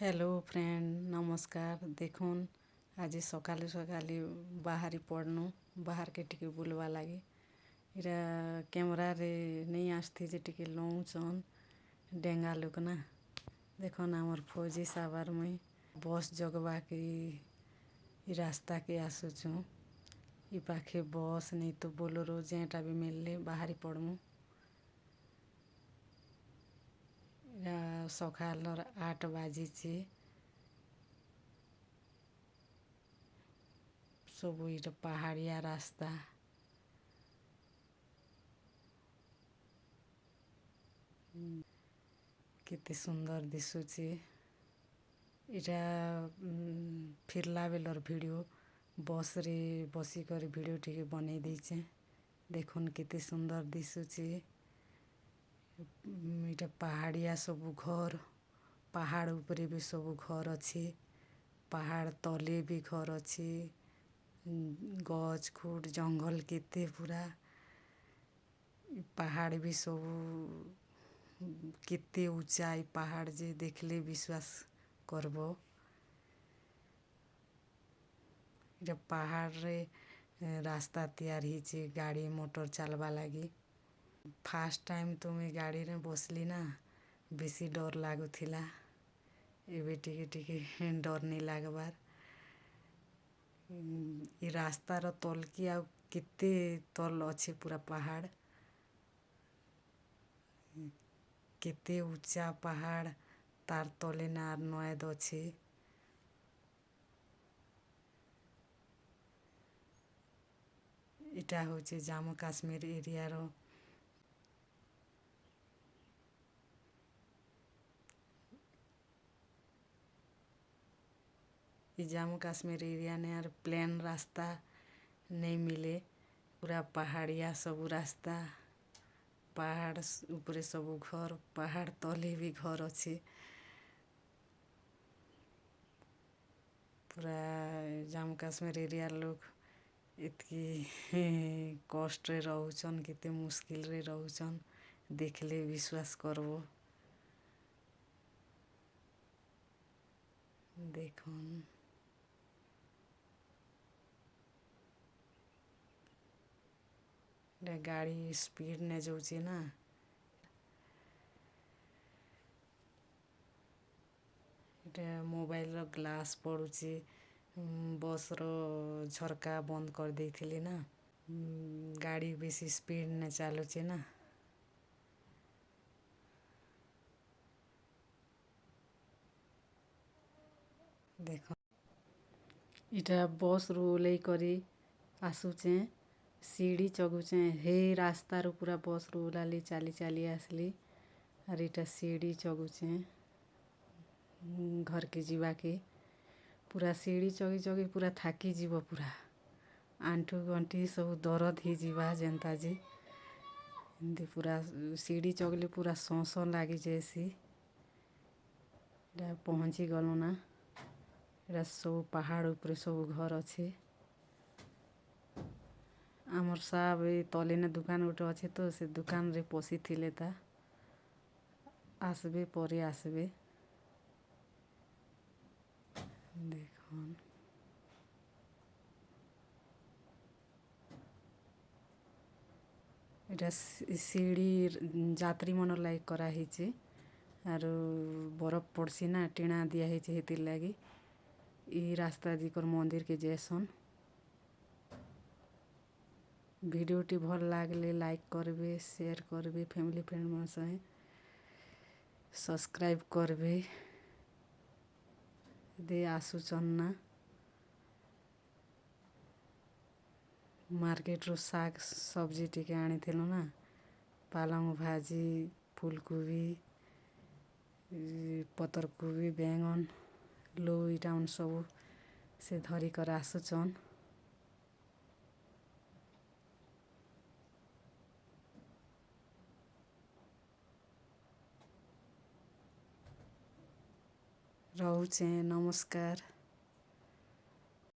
Hello friend, ନମସ୍କାର। ଦେଖୁନ୍, ଆଜି ସକାଲୁ ସକାଲୁ ବାହାରି ପଡ଼ନୁ ବାହାରକେ ଟିକେ ବୁଲବା ଲାଗି। ଇଟା କ୍ୟାମେରାରେ ନେଇ ଆସଥି ଯେ ଟିକେ ଲଉଚନ୍ ଡେଙ୍ଗା ଲୋକ୍ ନା। ଦେଖୁନ୍, ଆମର୍ ଫୌଜି ସାହେବ୍ ଆର୍ ମୁଇଁ ବସ୍ ଜଗବାକେ ଇ ରାସ୍ତାକେ ଆସୁଛୁଁ। ଇ ପାଖେ ବସ୍ ନେଇ ତ ବୋଲେରୋ ଯେନ୍ଟା ବି ମିଲଲେ ବାହାରି ପଡ଼ମୁ। ଇଟା ସକାଲର୍ 8 ବାଜିଚେ। ସବୁ ଇଟା ପାହାଡ଼ିଆ ରାସ୍ତା। କେତେ ସୁନ୍ଦର ଦିଶୁଚେ। ଇଟା ଫିରଲା ବେଲର୍ ଭିଡ଼ିଓ, ବସ୍‌ରେ ବସିକରି ଭିଡ଼ିଓ ଟିକେ ବନେଇ ଦେଇଚେଁ। ଦେଖୁନ୍, କେତେ ସୁନ୍ଦର ଦିଶୁଚେ। ଇଟା ପାହାଡ଼ିଆ ସବୁ ଘର୍। ପାହାଡ଼ ଉପରେ ବି ସବୁ ଘର୍ ଅଛି। ପାହାଡ଼ ତଲେ ବି ଘର୍ ଅଛି। ଗଛ୍ ଖୁଟ୍ ଜଙ୍ଗଲ କେତେ ପୁରା। ପାହାଡ଼ ବି ସବୁ କେତେ ଉଚ୍ଚା ଇ ପାହାଡ଼ ଯେ ଦେଖଲେ ବିଶ୍ୱାସ କରବ। ଇଟା ପାହାଡ଼ରେ ରାସ୍ତା ତିଆରି ହେଇଚେ ଗାଡ଼ି ମଟର ଚାଲବା ଲାଗି। ଫାଷ୍ଟ ଟାଇମ୍ ତ ମୁଇଁ ଗାଡ଼ିରେ ବସଲି ନା, ବେଶୀ ଡର ଲାଗୁଥିଲା। ଏବେ ଟିକେ ଟିକେ ଡର ନାଇଁ ଲାଗବାର୍। ଇ ରାସ୍ତାର ତଲକି ଆଉ କେତେ ତଲ୍ ଅଛି ପୁରା ପାହାଡ଼। କେତେ ଉଚ୍ଚା ପାହାଡ଼, ତାର୍ ତଲେ ନା ଆର୍ ନଏଦ୍ ଅଛି। ଇଟା ହଉଛେ ଜାମ୍ମୁ କାଶ୍ମୀର ଏରିଆର। ଇ ଜାମ୍ମୁ କାଶ୍ମୀର ଏରିଆନେ ଆର୍ ପ୍ଲେନ୍ ରାସ୍ତା ନେଇ ମିଲେ, ପୁରା ପାହାଡ଼ିଆ ସବୁ ରାସ୍ତା। ପାହାଡ଼ ଉପରେ ସବୁ ଘର, ପାହାଡ଼ ତଲେ ବି ଘର ଅଛି। ପୁରା ଜାମ୍ମୁ କାଶ୍ମୀର ଏରିଆର ଲୋକ୍ ଏତ୍କି କଷ୍ଟରେ ରହୁଛନ୍, କେତେ ମୁସ୍କିଲରେ ରହୁଛନ୍, ଦେଖିଲେ ବିଶ୍ୱାସ କରବ। ଦେଖୁନ୍, ଏଟା ଗାଡ଼ି ସ୍ପିଡ୍ ନେ ଯାଉଛେ ନା। ଏଟା ମୋବାଇଲର ଗ୍ଲାସ୍ ପଡୁଚେ। ବସ୍‌ର ଝରକା ବନ୍ଦ କରିଦେଇଥିଲି ନା। ଗାଡ଼ି ବେଶୀ ସ୍ପିଡ୍ ନେ ଚାଲୁଚେ ନା। ଦେଖ, ଇଟା ବସ୍‌ରୁ ଓହ୍ଲେଇ କରି ଆସୁଚେଁ, ସିଡ଼ି ଚଗୁଚେଁ। ହେଇ ରାସ୍ତାରୁ ପୁରା ବସ୍‌ରୁ ଓହ୍ଲାଲି, ଚାଲି ଚାଲି ଆସିଲି। ଆର୍ ଇଟା ସିଡ଼ି ଚଗୁଚେଁ ଘରକେ ଯିବାକେ। ପୁରା ସିଡ଼ି ଚଗି ଚଗି ପୁରା ଥାକି ଯିବ ପୁରା। ଆଣ୍ଠୁ ଗଣ୍ଠି ସବୁ ଦରଦ ହେଇଯିବା ଯେନ୍ତା ଯେ। ଏମିତି ପୁରା ସିଡ଼ି ଚଗଲେ ପୁରା ସଁ ସଁ ଲାଗିଯାଏସି। ଏଟା ପହଞ୍ଚି ଗଲୁ ନା। ଏଟା ସବୁ ପାହାଡ଼ ଉପରେ ସବୁ ଘର ଅଛି। ଆମର୍ ସାହେବ୍ ଏଇ ତଲେନେ ଦୁକାନ ଗୋଟେ ଅଛି ତ, ସେ ଦୁକାନରେ ପଶିଥିଲେ ତା। ଆସବେ, ପରେ ଆସବେ। ଦେଖୁନ୍, ଏଟା ସିଡ଼ି ଯାତ୍ରୀ ମାନର୍ ଲାଗି କରାହେଇଚେ। ଆରୁ ବରଫ ପଡ଼ସି ନା, ଟିଣା ଦିଆ ହେଇଛେ ହେଥିର୍ ଲାଗି। ଇ ରାସ୍ତା ଦେଇକରି ମନ୍ଦିର କେ ଯାଏସନ୍। ଭିଡ଼ିଓଟି ଭଲ୍ ଲାଗଲେ ଲାଇକ୍ କରବେ, ସେୟାର କରବେ ଫ୍ୟାମିଲି ଫ୍ରେଣ୍ଡ ମାନଙ୍କ ସାଙ୍ଗେ, ସବସ୍କ୍ରାଇବ୍ କରବେ। ଦେ ଆସୁଛନ୍ ନା। ମାର୍କେଟରୁ ଶାଗ୍ ସବଜି ଟିକେ ଆଣିଥିଲୁ ନା, ପାଲଙ୍ଗ ଭାଜି, ଫୁଲକୋବି, ପତରକୋବି, ବେଙ୍ଗନ୍, ଲଉ, ଇଟା ମାନେ ସବୁ ସେ ଧରିକରି ଆସୁଛନ୍। ରହୁଛେଁ, ନମସ୍କାର।